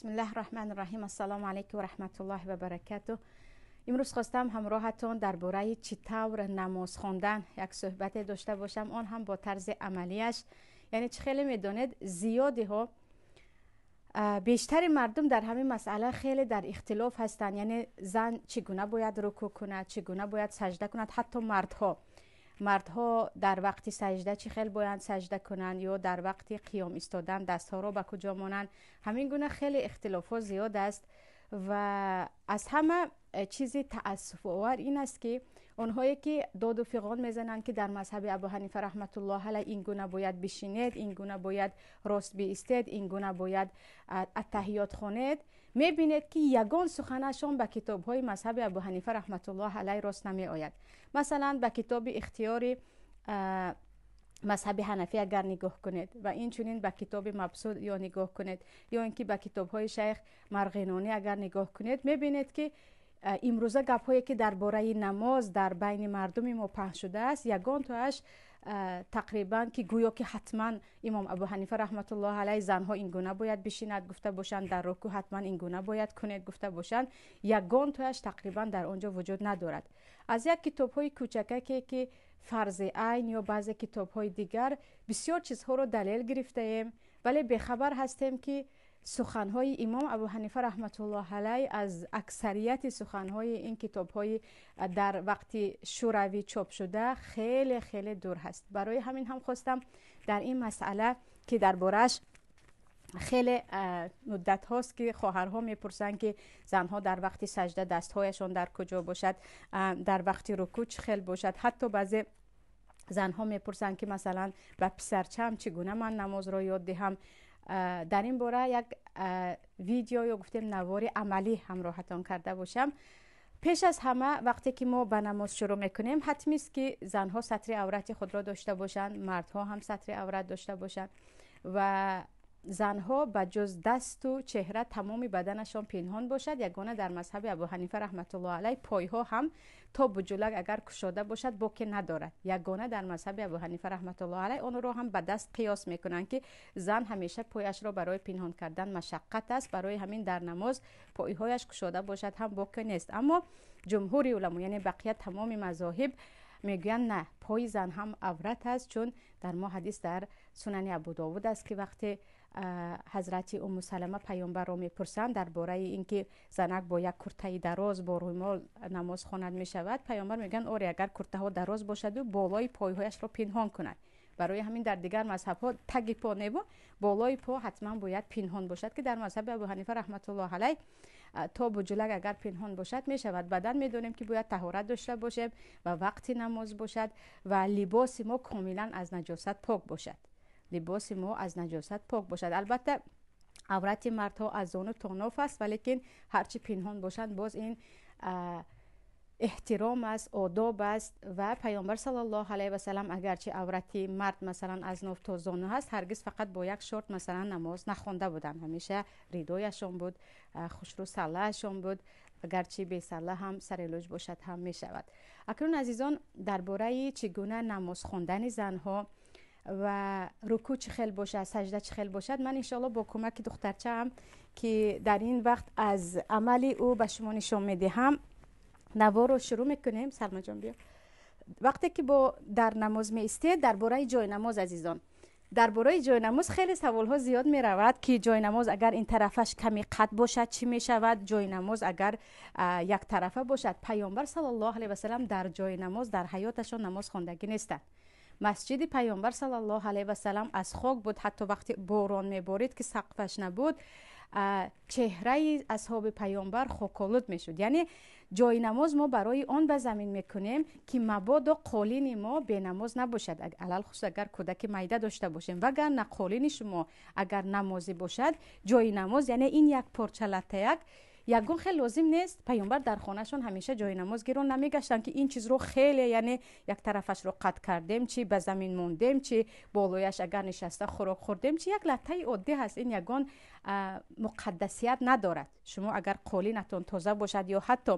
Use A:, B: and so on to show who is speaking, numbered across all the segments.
A: بسم الله الرحمن الرحیم. السلام علیکم و رحمت الله و برکاته. امروز خواستم همراهتان درباره چطور نماز خواندن یک صحبت داشته باشم، آن هم با طرز عملیش. یعنی چه خیلی میدانید زیادی ها، بیشتر مردم در همین مسئله خیلی در اختلاف هستند. یعنی زن چگونه باید رکوع کند، چگونه باید سجده کند، حتی مردها در وقت سجده چی خیلی باید سجده کنند یا در وقت قیام ایستادن دستها را به کجا مانند. همین گونه خیلی اختلاف ها زیاد است و از همه چیزی تأسف آور این است که آنهایی که داد و فغان میزنند که در مذهب ابو حنیفه رحمت الله علیه این گونه باید بشینید، این گونه باید راست بیستید، این گونه باید التحیات خوانید، میبینید که یگان سخنشان به کتاب های مذهب ابو حنیفه رحمت الله علیه راست نمی آید. مثلا به کتاب اختیار مذهب حنفی اگر نگاه کنید و این چنین به کتاب مبسوط یا نگاه کنید یا اینکه به کتاب های شیخ مرغینانی اگر نگاه کنید، میبینید که امروزه گپ هایی که درباره نماز در بین مردم ما پهن شده است، یگان تاش تقریبا که گویا که حتما امام ابو حنیفه رحمت الله علیه زنها این گونه باید بشیند گفته باشند، در رکوع حتما این گونه باید کنید گفته باشند، یگان تاش تقریبا در آنجا وجود ندارد. از یک کتاب های کوچکه که فرض عین یا بعض کتاب های دیگر بسیار چیزها رو دلیل گرفته ایم، ولی بیخبر هستیم که سخنهای امام ابو حنیفه رحمت الله علیه از اکثریت سخنهای این کتابهای در وقت شوروی چاپ شده خیلی خیلی دور هست. برای همین هم خواستم در این مسئله که دربارش خیلی مدت هاست که خواهرها میپرسند که زنها در وقت سجده دستهایشان در کجا باشد، در وقت رکوع چه خیل باشد. حتی بعضی زنها میپرسند که مثلا به پسرچم چگونه من نماز را یاد دهم. در این باره یک ویدیو یا گفتیم نوار عملی همراهتان کرده باشم. پیش از همه وقتی که ما به نماز شروع میکنیم، حتمی است که زنها ستر عورت خود را داشته باشند، مردها هم ستر عورت داشته باشند و زنها به جز دست و چهره تمام بدنشان پنهان باشد. یگانه در مذهب ابو حنیفه رحمت الله علیه پایها هم تا بجلک اگر کشاده باشد باکی ندارد. یگانه در مذهب ابو حنیفه رحمت الله علیه آن را هم به دست قیاس میکنند که زن همیشه پایش را برای پنهان کردن مشقت است، برای همین در نماز پایهایش کشاده باشد هم باکی نیست. اما جمهور علما یعنی بقیه تمام مذاهب میگویند نه، پای زن هم عورت است، چون در ما حدیث در سنن ابو داود است که وقتی حضرت ام سلمه پیامبر را میپرسند درباره اینکه زنک با یک کرته دراز با رومال نماز خواند میشود، پیامبر میگن آره اگر کرته ها دراز باشد و بالای پایهایش را پنهان کند. برای همین در دیگر مذهب ها تگ پا نه، بالای پا حتما باید پنهان باشد که در مذهب ابو حنیفه رحمت الله علیه تا بجلک اگر پنهان باشد میشود. بعدن میدونیم که باید طهارت داشته باشیم و وقت نماز باشد و لباس ما کاملا از نجاست پاک باشد. لباس ما از نجاست پاک باشد. البته عورت مردها از زانو تا ناف است، ولیکن هرچی پنهان باشند باز این احترام است، آداب است. و پیامبر صلی الله علیه و سلم اگرچه عورت مرد مثلا از ناف تا زانو هست، هرگز فقط با یک شورت مثلا نماز نخوانده بودند، همیشه ردایشان بود، خوشرو سلهشان بود، اگرچه بی سله هم سر لوج باشد هم می شود. اکنون عزیزان درباره چگونه نماز خواندن زنها و رکوع چه خیل باشد، سجده چه خیل باشد، من انشالله با کمک دخترچه هم که در این وقت از عمل او به شما نشان میدهم نوار رو شروع میکنیم. سلمى جان بیا. وقتی که با در نماز می ایستید درباره جای نماز، عزیزان درباره جای نماز خیلی سوال ها زیاد می رود که جای نماز اگر این طرفش کمی قد باشد چی می شود، جای نماز اگر یک طرفه باشد. پیامبر صلی الله علیه و سلم در جای نماز در حیاتشان نماز خواندگی نیستند. مسجد پیامبر صلی الله علیه و سلم از خاک بود، حتی وقتی باران میبارید که سقفش نبود، چهره اصحاب پیامبر خاک‌آلود میشد. یعنی جای نماز ما برای آن به زمین میکنیم که مبادا قالین ما به نماز نباشد، علل خصوص اگر کودک میده داشته باشیم، وگرنه قالین شما اگر نمازی باشد جای نماز یعنی این یک پارچه لته یگون خیلی لازم نیست. پیامبر در خانهشون همیشه جای نماز گیرون نمیگشتن که این چیز رو خیلی یعنی یک طرفش رو قطع کردیم، چی به زمین موندیم، چی بالایش اگر نشسته خوراک خوردیم، چی یک لطه عادی هست، این یگان مقدسیت ندارد. شما اگر قالینتون تازه باشد یا حتی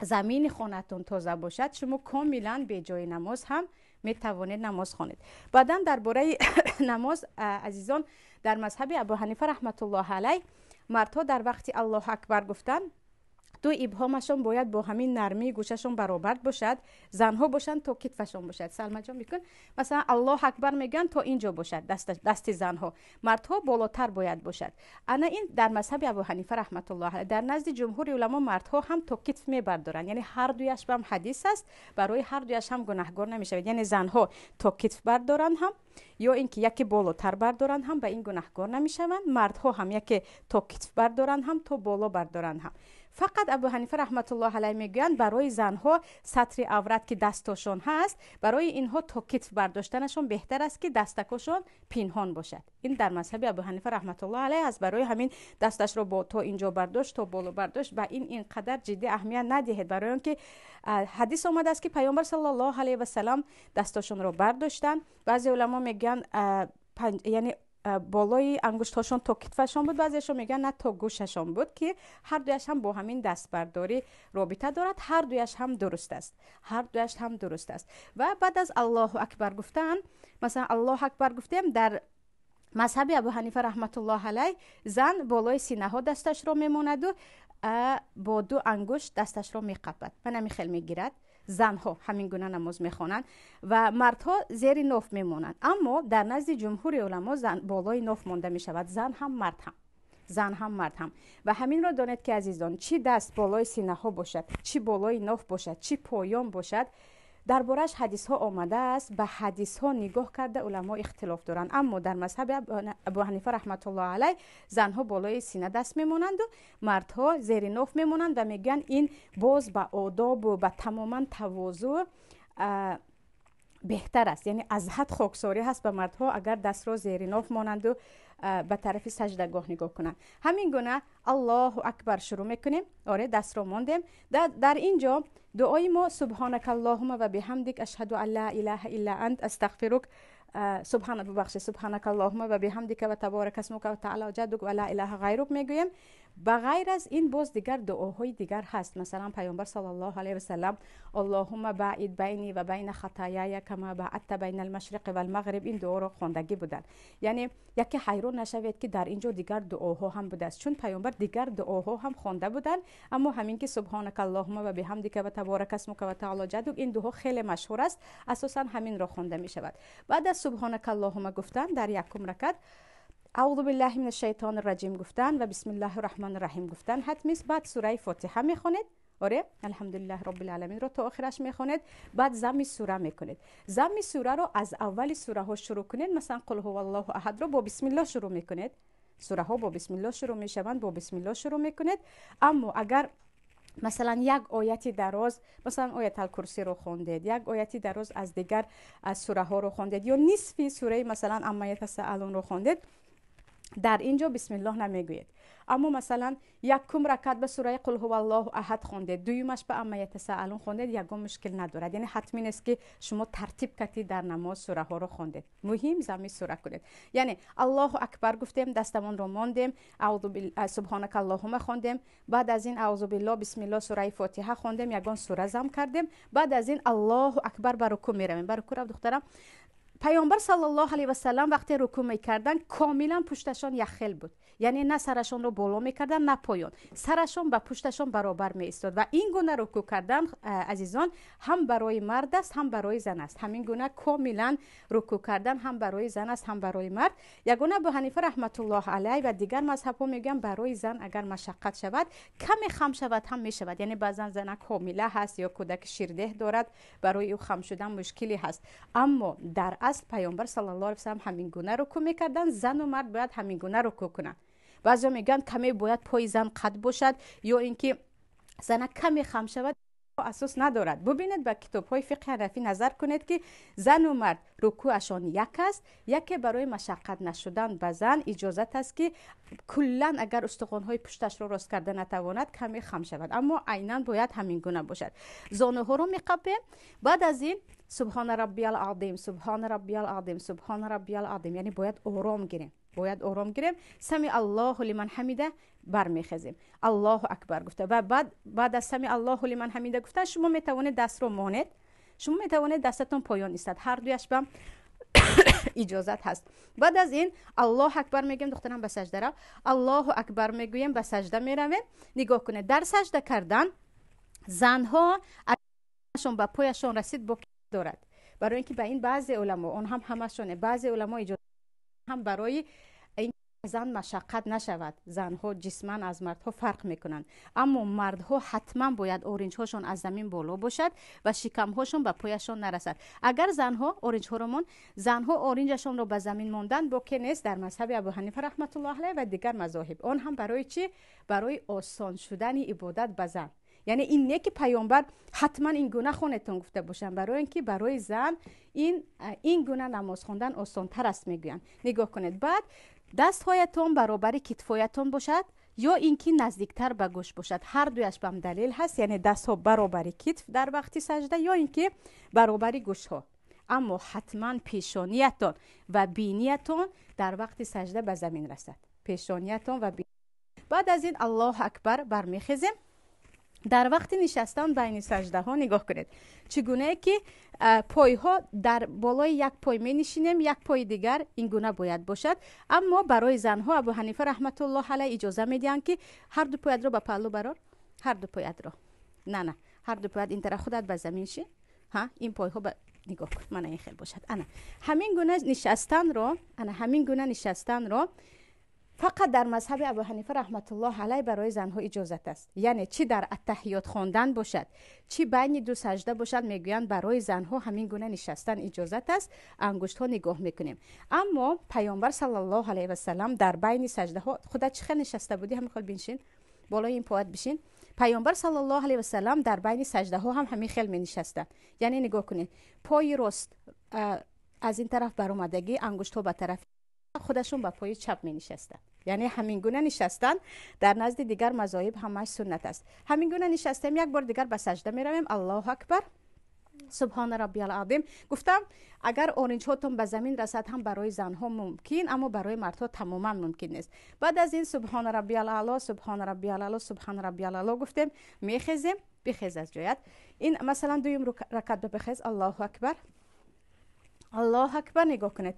A: زمین خانهتون تازه باشد، شما کاملا به جای نماز هم Метавонед намоз хонед. Баъдан дар бораи намоз, азизон, дар мазҳаби Абу Ҳанифа раҳматуллоҳи алайҳ мардҳо дар вақти Аллоҳу акбар гуфтан ду ибҳомашон бояд бо ҳамин нармии гӯшашон баробар бошад, занҳо бошанд то китфашон бошад. Салмаҷон, бикун. Масалан, Аллоҳу акбар мегӯянд, то ин ҷо бошад дасти занҳо, мардҳо болотар бояд бошад. Ана ин дар мазҳаби Абу Ҳанифа раҳматуллоҳ алайҳ. Дар назди ҷумҳури уламо мардҳо ҳам то китф мебардоранд, яъне ҳар дуяш бам ҳадис аст, барои ҳар дуяш ҳам гунаҳгор намешавад. Яъне занҳо то китф бардоранд ҳам ё ин ки яке болотар бардоранд ҳам, ба ин гунаҳгор намешаванд. Мардҳо ҳам яке то китф бардоранд ҳам, то боло бардоранд ҳам. Фақат Абу Ҳанифа раҳматуллоҳ алайҳ мегӯянд, барои занҳо сатри аврат ки дастошон ҳаст, барои инҳо то китф бардоштанашон беҳтар аст, ки дастакошон пинҳон бошад. Ин дар мазҳаби Абу Ҳанифа раҳматуллоҳ алайҳ аст. Барои ҳамин дасташро бо то инҷо бардошт, то боло бардошт, ба ин ин қадар ҷиддӣ аҳамият надиҳед, барои он ки ҳадис омадааст, ки Паёмбар саллаллоҳу алайҳи васалам дастошонро бардоштанд. Баъзе уламо мегӯянд, яъне болои ангуштҳошон то китфашон буд, баъзеашон мегӯянд, на, то гӯшашон буд, ки ҳар дуяш ҳам бо ҳамин дастбардорӣ робита дорад. Ҳар дуяш ҳам дуруст аст, ҳар дуяш ҳам дуруст аст. Ва баъд аз Аллоҳу акбар гуфтан, масалан, Аллоҳу акбар гуфтем, дар мазҳаби Абу Ҳанифа раҳматуллоҳ алайҳ зан болои синаҳо дасташро мемонаду бо ду ангушт дасташро меқапад, ман ҳамин хел мегирад. Занҳо ҳамин гуна намоз мехонанд ва мардҳо зери ноф мемонанд. Аммо дар назди ҷумҳури уламо зан болои ноф монда мешавад, зан ҳам, мард ҳам, зан ҳам, мард ҳам. Ва ҳаминро донед, ки азизон, чӣ даст болои синаҳо бошад, чӣ болои ноф бошад, чӣ поён бошад, дар борааш ҳадисҳо омадааст. Ба ҳадисҳо нигоҳ карда уламо ихтилоф доранд. Аммо дар мазҳаби Абу Ҳанифа раҳматуллоҳ алайҳ занҳо болои сина даст мемонанду мардҳо зери ноф мемонанд ва мегӯянд, ин боз ба одобу ба тамоман тавозӯъ беҳтар аст. Яъне аз ҳад хоксорӣ ҳаст ба мардҳо, агар дастро зери ноф монанду ба тарафи саҷдагоҳ нигоҳ кунанд. Ҳамин гуна Аллоҳу акбар шурӯъ мекунем. Оре, дастро мондем. Дар ин ҷо дуои мо субҳонака аллоҳума ва биҳамдик ашҳаду ан ла илаҳа илла ант астағфирук, субҳана, бубахшед, субҳанака аллоҳума ва биҳамдика ва таборака асмука ва таъала ҷаддук ва ла илаҳа ғайрук мегӯем. Ба ғайр аз ин боз дигар дуоҳои дигар ҳаст. Масалан, Паёмбар саллаллоҳу алайҳи васалам аллоҳума баид байни ва байна хатояя кама баадта байна алмашриқи валмағриб, ин дуоро хондагӣ буданд. Яъне яке ҳайрон нашавед, ки дар ин ҷо дигар дуоҳо ҳам будааст, чун Паёмбар дигар дуоҳо ҳам хонда буданд. Аммо ҳамин ки субҳонака аллоҳума ва биҳамдика ва таборака асмука ва таъала ҷаддук, ин дуо хеле машҳур аст, асосан ҳаминро хонда мешавад. Баъд аз субҳонака аллоҳума гуфтан дар якум ракат аузу биллаҳи мин ашшайтони раҷим гуфтан ва бисмиллаҳи раҳмони раҳим гуфтан ҳатмист. Баъд сураи Фотиҳа мехонед. Оре, алҳамдулиллаҳи роббил аламинро то охираш мехонед. Баъд замми сура мекунед. Замми сураро аз аввали сураҳо шурӯъ кунед. Масалан, қул ҳуваллоҳу аҳадро бо бисмиллоҳ шурӯъ мекунед. Сураҳо бо бисмиллоҳ шурӯъ мешаванд, бо бисмиллоҳ шурӯъ мекунед. Аммо агар масалан як ояти дароз, масалан оятал курсиро хондед, як ояти дароз аз дигар аз сураҳоро хондед ё нисфи сураи, масалан, амма ятасаалунро хондед, дар ин ҷо бисмиллоҳ намегӯед. Аммо масалан якум ракат ба сураи қул ҳуваллоҳу аҳад хондед, дуюмаш ба амма ятасаалун хондед, ягон мушкил надорад. Яъне ҳатмӣ нест, ки шумо тартиб кати дар намоз сураҳоро хондед. Муҳим замми сура кунед. Яъне Аллоҳу акбар гуфтем, дастамонро мондем, субҳонака аллоҳума хондем, баъд аз ин аузу биллоҳ, бисмиллоҳ, сураи Фотиҳа хондем, ягон сура зам кардем. Баъд аз ин Аллоҳу акбар, ба рукӯъ меравем. Ба рукӯъ рав, духтарам. Паёмбар саллаллоҳу алайҳи васалам вақте рукӯъ мекарданд, комилан пушташон якхел буд. Яъне на сарашонро боло мекарданд, на поён, сарашон ба пушташон баробар меистод. Ва ин гуна рукӯъ кардан, азизон, ҳам барои мард аст, ҳам барои зан аст. Ҳамин гуна комилан рукӯъ кардан ҳам барои зан аст, ҳам барои мард. Ягона Абу Ҳанифа раҳматуллоҳ алайҳ ва дигар мазҳабҳо мегӯянд, барои зан агар машаққат шавад, каме хам шавад ҳам мешавад. Яъне баъзан занак ҳомила ҳаст ё кӯдаки ширдеҳ дорад, барои ӯ хам шудан мушкиле ҳаст. Аммо дар асл Паёмбар саллаллоҳу алайҳи васалам ҳамин гуна рукӯъ мекарданд, зану мард бояд ҳамин гуна рукӯъ кунанд. Баъзеҳо мегӯянд, каме бояд пои зан қад бошад ё ин ки занак каме хам шавад, асос надорад. Бубинед, ба китобҳои фиқҳи ҳанафӣ назар кунед, ки зану мард рукӯъашон як аст. Яке барои машаққат нашудан ба зан иҷозат аст, ки куллан агар устухонҳои пушташро рост карда натавонад, каме хам шавад, аммо айнан бояд ҳамин гуна бошад. Зонуҳоро меқапем. Баъд аз ин субҳона раббиял азим, субҳона раббиял азим, субҳона раббиял азим. Яъне бояд ором гирем, бояд ором гирем. Сами Аллоҳу лиман ҳамида, бармехезем, Аллоҳу акбар гуфта. Ва баъд аз сами Аллоҳу лиман ҳамида гуфтан шумо метавонед дастро монед. Шумо метавонед дастатон поён истад, ҳар дуяш ба иҷозат ҳаст. Баъд аз ин Аллоҳ акбар мегӯем, духтарам ба сажда рав. Аллоҳу акбар мегӯем, ба сажда меравем. Нигоҳ кунед, дар сажда кардан занҳо агар ба пояшон расид, бо дорад, барои ин ки ба ин баъзе уламо, он ҳам ҳамашоне, баъзе уламо иҷозат ҳам барои ин зан машаққат нашавад. Занҳо ҷисман аз мардҳо фарқ мекунанд, аммо мардҳо ҳатман бояд оринҷҳошон аз замин боло бошад ва шикамҳошон ба пояшон нарасад. Агар занҳо оринҷҳоромон, занҳо оринҷашонро ба замин монданд, боке нест дар мазҳаби Абу Ҳанифа раҳматуллоҳ алайҳ ва дигар мазоҳиб. Он ҳам барои чӣ? Барои осон шудани ибодат ба зан. Яъне ин не ки паёмбар ҳатман ин гуна хонетон гуфта бошанд, барои ин ки барои зан ин гуна намоз хондан осонтар аст мегӯянд. Нигоҳ кунед, баъд дастҳоятон баробари китфҳоятон бошад ё ин ки наздиктар ба гӯш бошад, ҳар дуяш бам далел ҳаст, яъне дастҳо баробари китф дар вақти сажда ё ин ки баробари гӯшҳо. Аммо ҳатман пешониятон ва биниятон дар вақти сажда ба замин расад, пешониятон ва баъд аз ин Аллоҳу акбар бармехезем. Дар вақти нишастан байни саждаҳо нигоҳ кунед, чӣ гунае ки пойҳо дар болои як пой менишинем, як пои дигар ин гуна бояд бошад. Аммо барои занҳо Абу Ҳанифа раҳматуллоҳ алайҳ иҷоза медиҳанд ки ҳар ду поятро ба паҳлӯ барор, ҳар ду поятро, на на, ҳар ду поят ин тараф, худат ба замин шин, ҳа, ин пойҳо ба нигоҳ кун, мана ин хел бошад. Ана ҳамин гуна нишастанро, ана ҳамин гуна нишастанро фақат дар мазҳаби Абу Ҳанифа раҳматуллоҳ алайҳ барои занҳо иҷозат аст. Яъне чӣ дар аттаҳиёт хондан бошад, чӣ байни ду сажда бошад, мегӯянд барои занҳо ҳамин гуна нишастан иҷозат аст. Ангуштҳо нигоҳ мекунем. Аммо паёмбар саллаллоҳу алайҳи васаллам дар байни саждаҳо худат чӣ хел нишаста будӣ, ҳамин хел биншин, болои ин поят бишин. Паёмбар саллаллоҳу алайҳи васаллам дар байни саждаҳо ҳам ҳамин хел менишастанд. Яъне нигоҳ кунед, пои рост аз ин тараф баромадагӣ, ангуштҳо ба тараф худашон ба пои чап менишастанд. Яъне ҳамин гуна нишастан дар назди дигар мазоҳиб ҳамааш суннат аст. Ҳамин гуна нишастем, як бор дигар ба сажда меравем. Аллоҳу акбар, субҳона раббиял азим. Гуфтам агар оринҷҳотон ба замин расад ҳам барои занҳо мумкин, аммо барои мардҳо тамоман мумкин нест. Баъд аз ин субҳона раббиял аъло, субҳона раббиял аъло, субҳона раббиял аъло гуфтем, мехезем. Бихез аз ҷоят. Ин масалан дуюм ракат бихез. Аллоҳу акбар, Аллоҳу акбар. Нигоҳ кунед,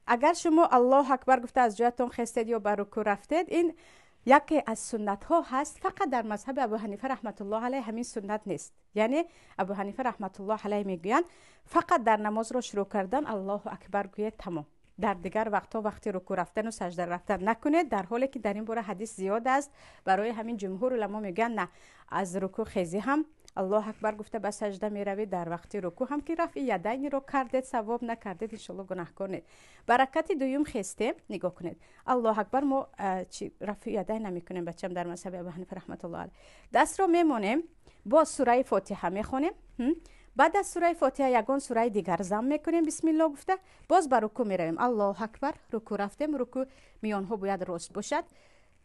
A: агар шумо Аллоҳу акбар гуфта аз ҷоятон хестед ё ба рукӯъ рафтед, ин яке аз суннатҳо ҳаст. Фақат дар мазҳаби Абу Ҳанифа раҳматуллоҳ алайҳ ҳамин суннат нест. Яъне Абу Ҳанифа раҳматуллоҳ алайҳ мегӯянд фақат дар намозро шурӯъ кардан Аллоҳу акбар гӯед, тамом. Дар дигар вақтҳо вақти рукӯъ рафтану сажда рафтан накунед, дар ҳоле ки дар ин бора ҳадис зиёд аст. Барои ҳамин ҷумҳур уламо мегӯянд на, аз рукӯъ хезӣ ҳам Аллоҳу акбар гуфта ба сажда меравед, дар вақти рукӯъ ҳам ки рафъи ядайниро кардед савоб, накардед иншоалло гунаҳкор нед. Баракати дуюм хестем, нигоҳ кунед, Аллоҳу акбар. Мо рафъи ядайн намекунем бачам дар мазҳаби Абу Ҳанифа раҳматуллоҳ алайҳ. Дастро мемонем, боз сураи Фотиҳа мехонем. Баъд аз сураи Фотиҳа ягон сураи дигар зам мекунем, бисмилло гуфта боз ба рукӯъ меравем. Аллоҳу акбар, рукӯъ рафтем. Рукӯъ миёнҳо бояд рост бошад.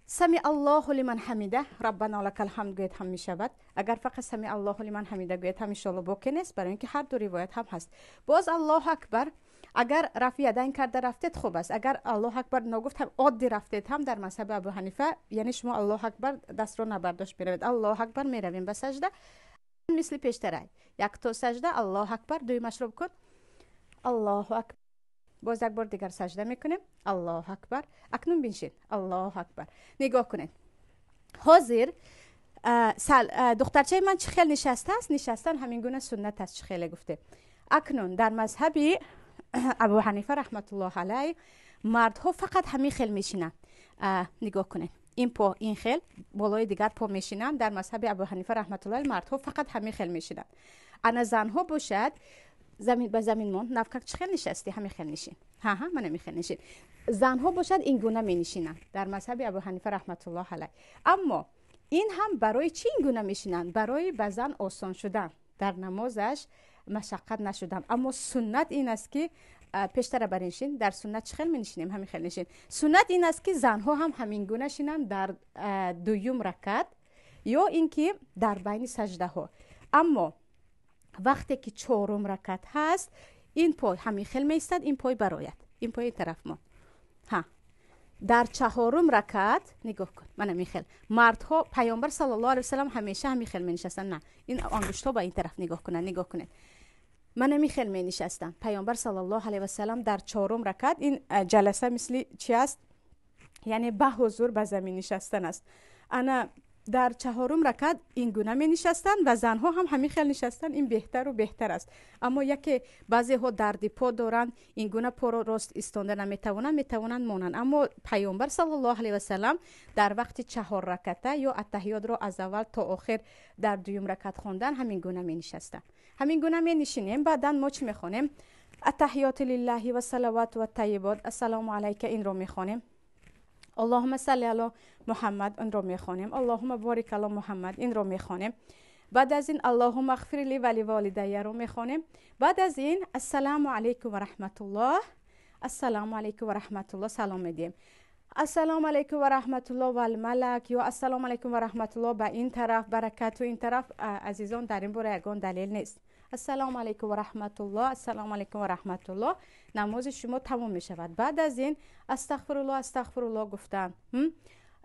A: Сами Аллоҳу лиман ҳамида, раббана лакал ҳамд гӯед ҳам мешавад. Агар фақат сами Аллоҳу лиман ҳамида гӯед ҳам иншоалло боке нест, барои ин ки ҳар ду ривоят ҳам ҳаст. Боз Аллоҳу акбар. Агар рафъи ядайн карда рафтед хуб аст, агар Аллоҳу акбар ногуфт ҳам оддӣ рафтед ҳам дар мазҳаби Абу Ҳанифа, яъне шумо Аллоҳу акбар дастро набардошт меравед. Аллоҳу акбар меравем ба сажда, мисли пештарай як то сажда, Аллоҳу акбар. Дуюмашро бикун, Аллоҳу акбар. Боз як бор дигар сажда мекунем, Аллоҳу акбар. Акнун биншин, Аллоҳу акбар. Нигоҳ кунед, ҳозир духтарчаи ман чӣ хел нишастааст? Нишастан ҳамин гуна суннат аст, чӣ хеле гуфте. Акнун дар мазҳаби Абу Ҳанифа раҳматуллоҳ алайҳ мардҳо фақат ҳамин хел мешинанд. Нигоҳ кунед, ин по ин хел болои дигар по мешинанд. Дар мазҳаби Абу Ҳанифа раҳматуллоҳ мардҳо фақат ҳамин хел мешинанд. Ана занҳо бошад замин ба замин мон, навкак чӣ хел нишастӣ, ҳамин хел нишин. Ҳа, ман ҳамин хел нишин. Занҳо бошад ин гуна менишинанд дар мазҳаби Абу Ҳанифа раҳматуллоҳ алайҳ. Аммо ин ҳам барои чӣ ин гуна мешинанд? Барои ба зан осон шудан, дар намозаш машаққат нашудан. Аммо суннат ин аст ки пештара бариншин, дар суннат чӣ хел менишинем? Ҳамин хел нишин. Суннат ин аст ки занҳо ҳам ҳамин гуна шинанд дар дуюм ракат ё ин ки дар байни саждаҳо. Аммо вақте ки чорум ракат ҳаст, ин пой ҳамин хел меистад, ин пой барояд, ин пои тараф мо. Ҳа, дар чаҳорум ракат нигоҳ кун, ман ҳамин хел мардҳо, паёмбар саллаллоҳу алайҳи васаллам ҳамеша ҳамин хел менишастанд. На, ин ангуштҳо ба ин тараф нигоҳ кунанд. Нигоҳ кунед, Ман ҳамин хел менишастам. Паёмбар саллаллоҳу алайҳи васаллам дар чорум ракат, ин ҷаласа мисли чи аст? Яъне ба ҳузур ба замин нишастан аст. Ана дар чаҳорум ракат ин гуна менишастанд ва занҳо ҳам ҳамин хел нишастан, ин беҳтару беҳтар аст. Аммо яке баъзеҳо дарди по доранд, ин гуна поро рост истонда наметавонанд, метавонанд монанд. Аммо Паёмбар саллаллоҳу алайҳи васаллам дар вақти чаҳор раката ё аттаҳиётро аз аввал то охир дар дуюм ракат хондан, ҳамин гуна менишастанд. Ҳамин гуна менишинем. Баъдан мо чӣ мехонем? Аттаҳиёту лиллаҳи ва салавату ва тайибот, ассалому алайка, инро мехонем. Аллоҳума салли ало Муҳаммад, инро мехонем. Аллоҳума борик ало Муҳаммад, инро мехонем. Баъд аз ин аллоҳума ғфирли ва ливолидайяро мехонем. Баъд аз ин ассалому алайкум ва раҳматуллоҳ, ассалому алайкум ва раҳматуллоҳ, салом медиҳем. Ассалому алайкум ва раҳматуллоҳ валмалак ё ассалому алайкум ва раҳматуллоҳ ба ин тараф, баракату ин тараф. Азизон, дар ин бора ягон далел нест. Ассалому алайкум ва раҳматуллоҳ, ассалому алайкум ва раҳматуллоҳ, намози шумо тамом мешавад. Баъд аз ин астағфируллоҳ, астағфируллоҳ гуфтан,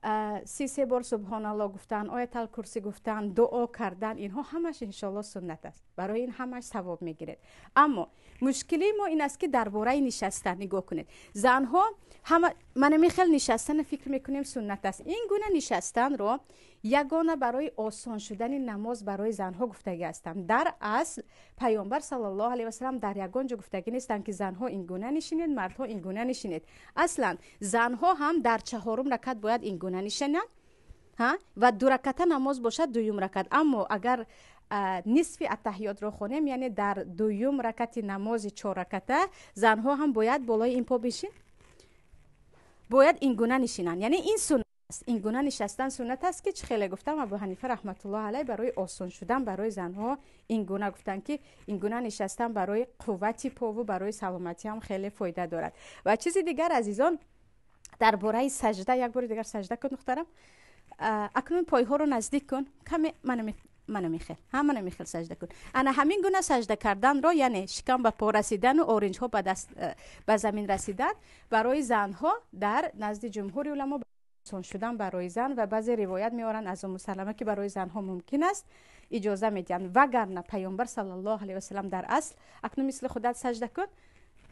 A: 33 бор субҳоналлоҳ гуфтан, оятал курсӣ гуфтан, дуо кардан, инҳо ҳамаш иншоаллоҳ суннат аст. Барои ин ҳамаш савоб мегиред. Аммо мушкилии мо ин аст, ки дар бораи нишастан нигоҳ кунед. Занҳо ҳама мана михел нишастана фикр мекунем суннат аст. Ин гуна нишастанро ягона барои осон шудани намоз барои занҳо гуфтагӣ ҳастанд. Дар асл Паёмбар саллаллоҳу алайҳи васалам дар ягон ҷо гуфтагӣ нестанд, ки занҳо ин гуна нишинед, мардҳо ин гуна нишинед. Аслан занҳо ҳам дар чаҳорум ракат бояд ин гуна нишинанд ва дураката намоз бошад, дуюм ракат. Аммо агар нисфи аттаҳиётро хонем, яъне дар дуюм ракати намози чорраката, занҳо ҳам бояд болои ин по бишин, бояд ин гуна нишинанд. Яъне ин суннат аст, ин гуна нишастан суннат аст, ки чӣ хеле гуфтам, Абу Ҳанифа раҳматуллоҳ алайҳ барои осон шудан барои занҳо ин гуна гуфтанд, ки ин гуна нишастан барои қуввати пову барои саломатӣ ҳам хеле фоида дорад. Ва чизи дигар, азизон, дар бораи сажда. Як бори дигар сажда кун, духтарам. Акнун пойҳоро наздик кун каме. Мана михел, ҳа, мана михел сажда кун. Ана ҳамин гуна сажда карданро, яъне шикам ба по расидану оринҷҳо ба даст ба замин расидан, барои занҳо дар назди ҷумҳури уламо осон шудан барои зан ва баъзе ривоят меоранд аз Уму Салама, ки барои занҳо мумкин аст, иҷоза медиҳанд. Вагарна Паёмбар саллаллоҳу алайҳи васалам дар асл, акнун мисли худат сажда кун,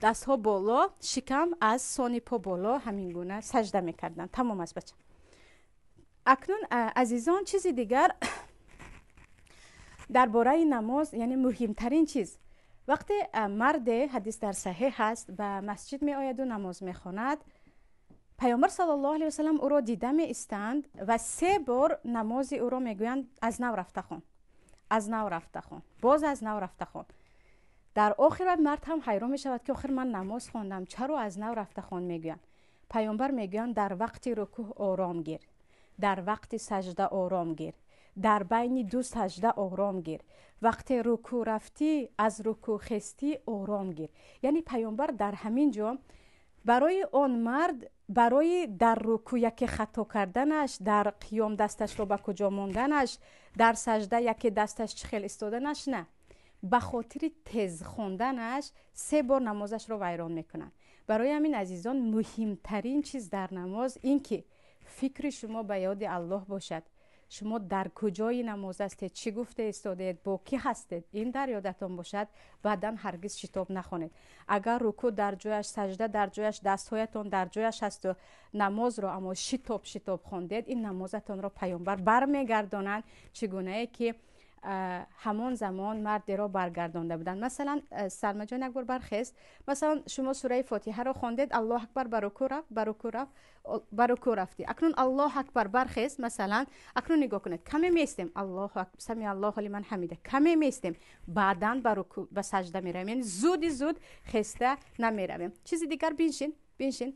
A: дастҳо боло, шикам аз сони по боло, ҳамин гуна сажда мекарданд. Тамом аст, бача. Акнун, азизон, чизи дигар дар бораи намоз, яъне муҳимтарин чиз. Вақте марде, ҳадис дар саҳеҳ ҳаст, ба масҷид меояду намоз мехонад, Паёмбар саллаллоҳу алайҳи васалам ӯро дида меистанд ва се бор намози ӯро мегӯянд: аз нав рафта хон, аз нав рафта хон, боз аз нав рафта хон. Дар охир мард ҳам ҳайрон мешавад, ки охир ман намоз хондам, чаро аз нав рафта хон мегӯянд? Паёмбар мегӯянд: дар вақти рукӯъ ором гир, дар вақти сажда ором гир, дар байни ду сажда ором гир, вақте рукӯъ рафтӣ, аз рукӯъ хестӣ, ором гир. Яъне Паёмбар дар ҳамин ҷо барои он мард, барои дар рукӯъ яке хато карданаш, дар қиём дасташро ба куҷо монданаш, дар сажда яке дасташ чӣ хел истоданаш, на ба хотири тез хонданаш се бор намозашро вайрон мекунанд. Барои ҳамин, азизон, муҳимтарин чиз дар намоз ин ки фикри шумо ба ёди Аллоҳ бошад. Шумо дар куҷои намоз ҳастед, чӣ гуфта истодаед, бо кӣ ҳастед, ин дар ёдатон бошад. Баъдан ҳаргиз шитоб нахонед. Агар рукӯъ дар ҷояш, сажда дар ҷояш, дастҳоятон дар ҷояш ҳасту намозро аммо шитоб шитоб хондед, ин намозатонро Паёмбар бармегардонанд, чӣ гунае ки ҳамон замон мардеро баргардонда буданд. Масалан, Салмаҷон, як бор бархест. Масалан, шумо сураи Фотиҳаро хондед, Аллоҳ акбар, ба рукӯъ рафт, ба рукӯъ рафт, ба рукӯъ рафтӣ. Акнун Аллоҳ акбар, бархест. Масалан, акнун нигоҳ кунед, каме местем, Аллоҳу акбар, сами Аллоҳу лиман ҳамида, каме местем, баъдан ба рукӯъ, ба сажда меравем. Яъне зуди зуд хеста намеравем. Чизи дигар, биншин, биншин.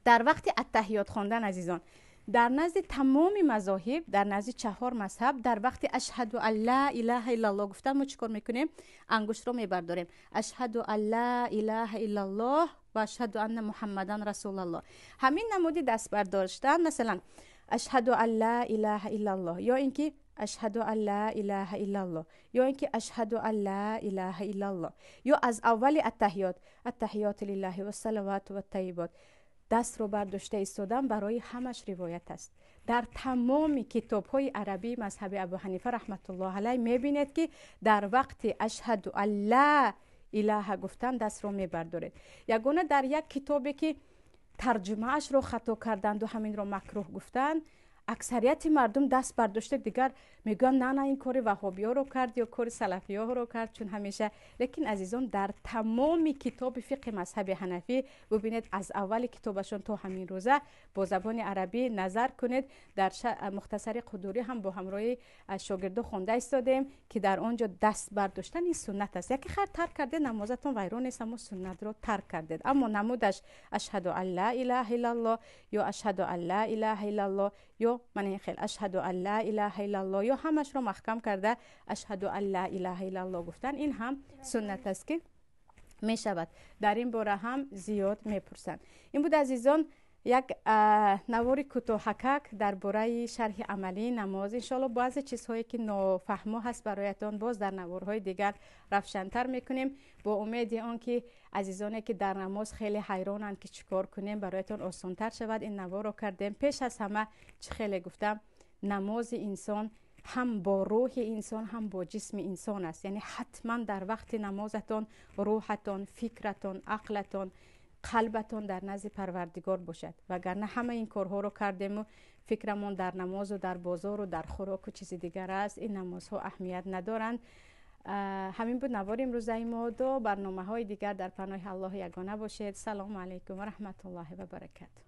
A: Дар вақти аттаҳиёт хондан, азизон, дар назди тамоми мазоҳиб, дар назди чаҳор мазҳаб, дар вақти ашҳаду ан ла илаҳа иллаллоҳ гуфтан мо чӣ кор мекунем? Ангуштро мебардорем. Ашҳаду ан ла илаҳа иллаллоҳ ва ашҳаду анна Муҳаммадан расулаллоҳ. Ҳамин намуди даст бардоштан, масалан, ашҳаду ан ла илаҳа иллаллоҳ ё ин ки ашҳаду ан ла илаҳа иллаллоҳ ё ин ки ашҳаду ан ла илаҳа иллаллоҳ ё аз аввали аттаҳиёт, аттаҳиёту лиллаҳи вассалавату ваттайибот. Дастро бардошта истодан барои ҳамаш ривоят аст. Дар тамоми китобҳои арабии мазҳаби Абу Ҳанифа раҳматуллоҳ алайҳ мебинед, ки дар вақти ашҳаду алла илаҳа гуфтан дастро мебардоред. Ягона дар як китобе ки тарҷумаашро хато карданду ҳаминро макрӯҳ гуфтанд, аксарияти мардум даст бардошта дигар мегӯянд, на, на, ин кори ваҳобиёро кард ё кори салафиёро кард, чун ҳамеша. Лекин, азизон, дар тамоми китоби фиқҳи мазҳаби ҳанафӣ бубинед, аз аввали китобашон то ҳамин рӯза бо забони арабӣ назар кунед. Дар Мухтасари Қудурӣ ҳам бо ҳамроҳи шогирдо хонда истодем, ки дар он ҷо даст бардоштан ин суннат аст. Яке хайр тарк кардед, намозатон вайрон нест, аммо суннатро тарк кардед. Аммо намудаш ашҳаду ан ла илаҳа иллаллоҳ ё ашҳаду ан ла илаҳа иллаллоҳ ё мана ин хел ашҳаду ан ла илаҳа иллаллоҳ ё ҳамашро маҳкам карда ашҳаду ан ла илаҳа иллаллоҳ гуфтан, ин ҳам суннат аст, ки мешавад. Дар ин бора ҳам зиёд мепурсанд. Ин буд, азизон, як навори кӯтоҳакак дар бораи шарҳи амалии намоз. Иншоалло, баъзе чизҳое ки нофаҳмо ҳаст бароятон, боз дар наворҳои дигар равшантар мекунем, бо умеди он ки азизоне ки дар намоз хеле ҳайронанд, ки чӣ кор кунем, бароятон осонтар шавад, ин наворро кардем. Пеш аз ҳама, чӣ хеле гуфтам, намози инсон ҳам бо рӯҳи инсон, ҳам бо ҷисми инсон аст. Яъне ҳатман дар вақти намозатон рӯҳатон, фикратон, ақлатон, қалбатон дар назди Парвардигор бошад. Вагарна ҳама ин корҳоро кардему фикрамон дар намозу дар бозору дар хӯроку чизи дигар аст, ин намозҳо аҳамият надоранд. Ҳамин буд навори имрӯзаи мо. До барномаҳои дигар дар паноҳи Аллоҳи ягона бошед. Салому алайкум ва раҳматуллоҳи ва баракату.